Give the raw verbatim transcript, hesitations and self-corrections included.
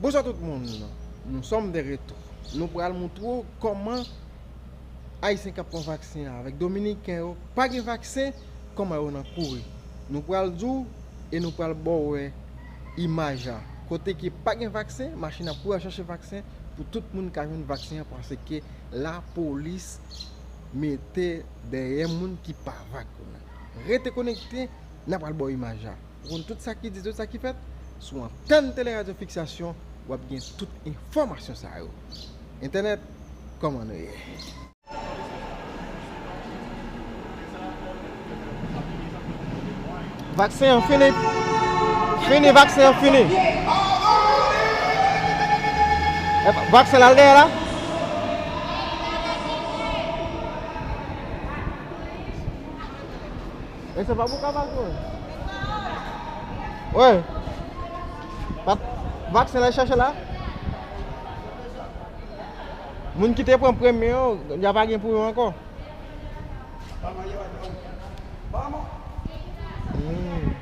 Bonswa tout moun. Nous sommes de retour. Nou pral montre w kòman Ayisyen k ap pran vaksen an avèk Dominiken yo pa gen vaksen, kòman yo nan kouri. Nou pral di w e nou pral ba w wè imaj la. Kote ki pa gen vaksen, machin ap kouri al chache vaksen pou tout moun ka jwenn vaksen an, paske lapolis mete dèyè moun ki pa vak yo. Rete konekte, n a pral ba w imaj la. Pou konn tout sa ki di, tout sa ki fèt, sou antèn Tele Radyo Fiksasyon, w ap gen tout enfòmasyon sa yo. Entènèt, kòman nou ye? Vaksen an fini. Fini, vaksen an fini. E, vaksen la al dèyè la. E se pa pou ka vaksen. Wi. Pat, vaksen la chache la. Moun ki te pran premye yo, y a pa gen pou yo ankò. Hmm.